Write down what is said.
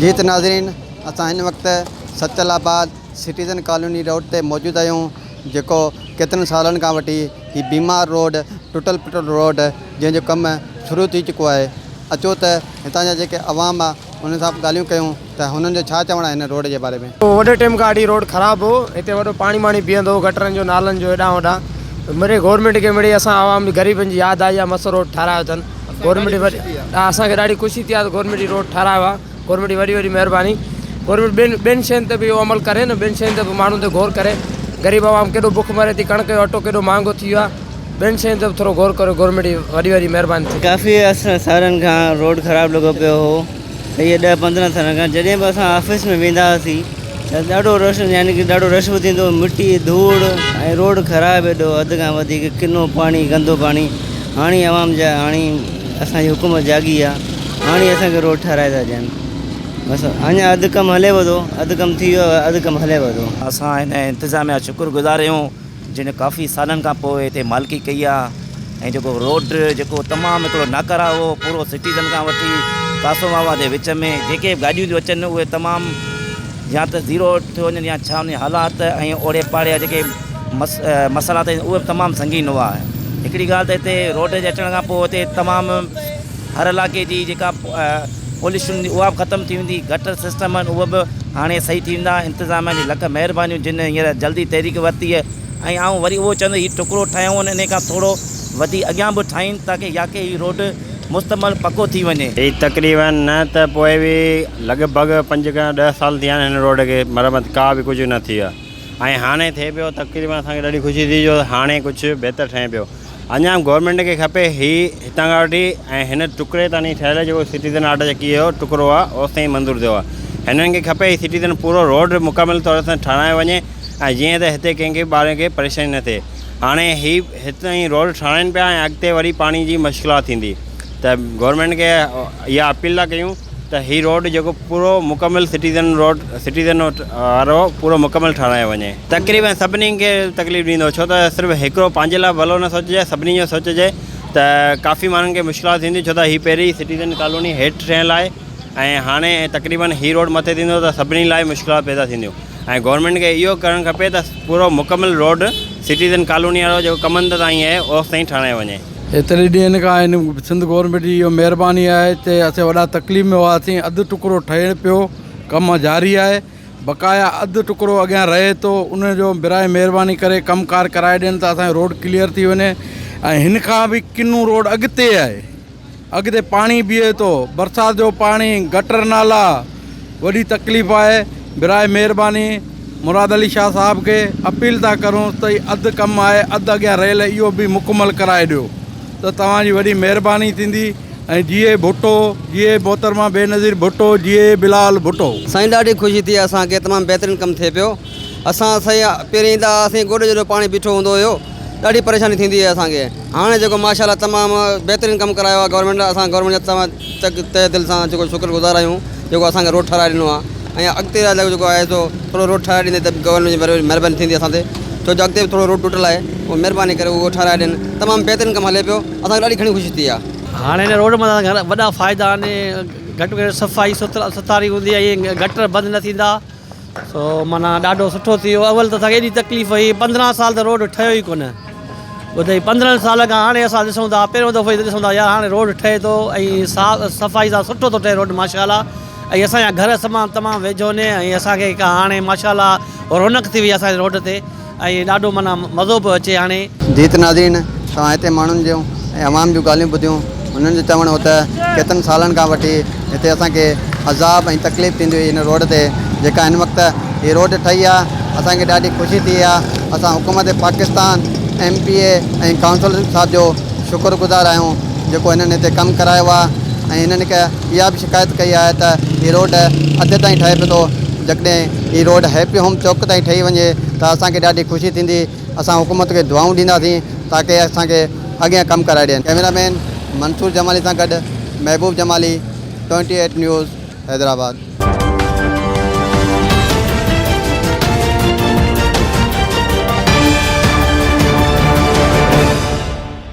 جي ته ناظرين اسان هن وقت سچل آباد سٽيزن ڪالوني روڊ تي موجود آهيون جيڪو ڪيترن سالن کان وٺي هي بيمار روڊ ٽٽل ڦٽل روڊ جنهن جو ڪم شروع ٿي چڪو آهي اچو ته هتان جا جيڪي عوام آهي انهن سان به ڳالهيون ڪيون ته هنن جو ڇا چوڻ آهي هن روڊ جي باري ۾. وڏي ٽيم کان اھڙي روڊ خراب ھو ھتي وڏو پاڻي واڻي بيھندو ھو گٽرن جو نالن جو ھيڏانھن ھوڏانھن مڙئي گورنمينٽ کي مڙئي اسان عوام غريبن جي ياد آئي آ مس روڊ ٺارايو اٿن گورنمينٽ وڏي اسان کي ڏاڍي خوشي ٿي آ ته گورنمينٽ ھي روڊ ٺارايو آ گورنمينٽ جي وڏي وڏي مھرباني گورنمينٽ ٻين ٻين شين تي به اھو عمل ڪري نه ٻين شين تي به ماڻھن تي غور ڪري غريب عوام ڪيڏو بک مري ٿي ڪڻڪ جو اٽو ڪيڏو مھانگو ٿي ويو آ ٻين شين تي به ٿورو غور ڪريو گورنمينٽ جي وڏي وڏي مهرباني ٿيندي. ڪافي سالن کان روڊ خراب لڳو پيو هو اهي ڏهه پندرهن سالن کان جڏهن به اسان آفيس ۾ ويندا هئاسين ته ڏاڍو رش يعني ڪي ڏاڍو رش به ٿيندو هو مٽي ڌوڙ ۽ روڊ خراب ايڏو حد کان وڌيڪ ڪنو پاڻي گندو پاڻي هاڻي عوام جا هاڻي اسان جي حڪومت جاڳي آ هاڻي اسان کي روڊ ٺهرائي ٿا ڏين بس اڃا اڌ ڪم هلي وڌو اڌ ڪم ٿي ويو اڌ ڪم هلي وڌو. اسان هن انتظاميا شڪر گذار آهيون جن ڪافي سالن کان پوء هتي مالڪي ڪئي آ ۽ جيڪو روڊ جيڪو تمام هڪڙو ناڪاره هو پورو سٽيزن کان وٺي قاسم آباد جي وچ ۾ جيڪي به گاڏيون ٿيون اچن اهي تمام يا ته زيرو ٿيو وڃن يا ڇا ان حالات ۽ اوڙي پاڙي جا جيڪي مس مسئلا آهن اهي به تمام سنگين هئا هڪڙي ڳالهه ته هتي روڊ جي اچڻ کان پوء هتي تمام هر علائقي جي جيڪا پوليوشن هوندي اها به ختم ٿي ويندي گٽر سسٽم آهن اهي به هاڻي صحيح ٿي ويندا انتظاميا جي لک مهربانيون جن هينئر جلدي تحريڪ ورتي آهي ۽ آئون وري اهو چوندس هي ٽڪرو ٺاهيون انهي کان ٿورو وڌي اڳيان به ٺاهين تاڪه ياڪي هي روڊ مستعمل پڪو ٿي وڃي. هي تقريبن نه ته پوء به لڳ ڀڳ پنج کان ڏهه سال ٿيا آهن هن روڊ کي مرمت ڪا به ڪجهه نه ٿي آهي ۽ هاڻي ٿئي پيو تقريبن اسان کي ڏاڍي خوشي ٿي جو هاڻي ڪجهه بهتر ٺهي پيو اڃا به گورنمينٽ کي کپي هي هتان کان وٺي ۽ هن ٽڪري تائين ٺهيل جيڪو سٽيزن آرٽ چڪي جو ٽڪرو آهي اوستائين منظور ٿيو آهي هنن کي کپي هي سٽيزن پورو روڊ مڪمل طور سان ٺهرايو وڃي ۽ جيئن ته هتي ڪنهن کي به ٻارن کي پريشاني نه ٿئي هاڻي هي هتائين روڊ ٺهرائين پيا ۽ اڳتي وري پاڻي جي مشڪلات ٿيندي ته گورنمينٽ کي اها اپيل ٿا ڪيون ته هي روڊ جيڪو پورو مڪمل سٽيزن روڊ سٽيزن وارو پورو مڪمل ٺهرايو وڃي. تقريبن سڀني کي تڪليف ڏيندو ڇو ته صرف هڪڙو پنهنجي لاء ڀلو نه سوچجي سڀني جو سوچجي ته ڪافي ماڻهن کي مشڪلات ٿيندي ڇو ته هي پهرين سٽيزن ڪالوني هيٺ ٺهيل آهي ۽ هاڻي تقريبن هي روڊ مٿي ٿيندو ته سڀني لاء مشڪلات پيدا ٿينديون ۽ گورنمينٽ کي اهو ڪرڻ کپي ته پورو مڪمل روڊ سٽيزن ڪالوني وارو جيڪو ڪمند تائين آهي اوستائين ٺهرايو وڃي. ايتري ڏينهن کان هن سنڌ گورنمينٽ جي اهو مهرباني آهي ته اسين وڏا تڪليف ۾ هئاسين اڌ ٽڪرو ٺهي پيو ڪم جاري آهي بقايا اڌ ٽڪرو اڳيان رهي ٿو ان جو براء مهرباني ڪري ڪم ڪار ڪرائي ڏين ته اسان جو روڊ ڪليئر ٿي وڃي ۽ هن کان به ڪنو روڊ اڳتي آهي اڳتي پاڻي بيهي ٿو برسات جو پاڻي گٽر نالا وڏي تڪليف آهي براء مهرباني مراد علي شاهه صاحب کي اپيل ٿا ڪرون ته هي اڌ ڪم آهي اڌ اڳيان رهيل اهو به مڪمل ڪرائي ڏيو ته توهان جي وڏي مهرباني ٿيندي ۽ جيئي ڀٽو جيئي محترمه بينظير ڀٽو جيئي بلاول ڀٽو. سائين ڏاڍي خوشي ٿي اسان کي تمام بهترين ڪم ٿئي پيو اسان سائين پهرين ايندا هئاسين گوڏي جيڏو پاڻي بيٺو هوندو هيو ڏاڍي پريشاني ٿيندي هئي اسان کي هاڻي جيڪو ماشاء الله تمام بهترين ڪم ڪرايو آهي گورنمينٽ اسان گورنمينٽ جا تمام تهه دل سان جيڪو شڪر گذار آهيون جيڪو اسان کي روڊ ٺهرائي ڏنو آهي ۽ اڳتي لاء جيڪو آهي سو ٿورو روڊ ٺهرائي ڏيندي ته گورنمينٽ جي مهرباني ٿيندي اسان تي ڇو جو اڳتي به ٿورو روڊ ٽٽل آهي اهو مهرباني ڪري اهو ٺهرائي ڏين تمام بهترين ڪم هلي پيو اسان کي ڏاڍي گهڻي خوشي ٿي آهي. هاڻي هن روڊ مان گهڻا وڏا فائدا آهن گهٽ ۾ گهٽ صفائي سٿاري هوندي ۽ گٽر بند نه ٿيندا سو معنيٰ ڏاڍو سٺو ٿي ويو اول ته اسان کي ايڏي تڪليف هئي 15 سال ته روڊ ٺهيو ئي ڪونه ٻڌئي 15 سال کان هاڻي اسان ڏسون ٿا پهريون دفعو ئي ڏسون ٿا يار هاڻي روڊ ٺهي ٿو ۽ صاف صفائي سان سٺو ٿو ٺهي روڊ ماشاء الله ۽ اسان جا گهر سمان تمام ويجهو ني ۽ اسان کي هاڻي ماشاء الله رونق ٿي وئي اسان جي روڊ تي ۽ ڏاڍو معنيٰ مزو پيو اچي هاڻي. جيت ناظرين توهان هتي ماڻهن جون ۽ عوام جون ڳالهيون ٻڌيون هنن جو چوڻ هو ته ڪيترن سالن کان وٺي هتي اسان کي عذاب ۽ تڪليف ٿيندي هئي هن روڊ تي جيڪا هن وقت هي روڊ ٺهي آ اسان کي ڏاڍي خوشي ٿي آ اسان حڪومت پاڪستان ايم پي اي ۽ ڪائونسلر صاحب جو شڪر گذار آهيون جيڪو هنن هتي ڪم ڪرايو آ ۽ هنن هڪ اها به شڪايت ڪئي آهي ته هي روڊ اڌ تائين ٺهي پيو ٿو جيڪڏهن هي روڊ هيپي هوم چوڪ تائين ٺهي وڃي ته اسان کي ڏاڍي خوشي ٿيندي اسان حڪومت کي دعائون ڏينداسين تاڪه اسان کي اڳيان ڪم ڪرائي ڏين ڪئميرا مين منصور جمالي سان گڏ محبوب جمالي 28 نيوز حيدرآباد.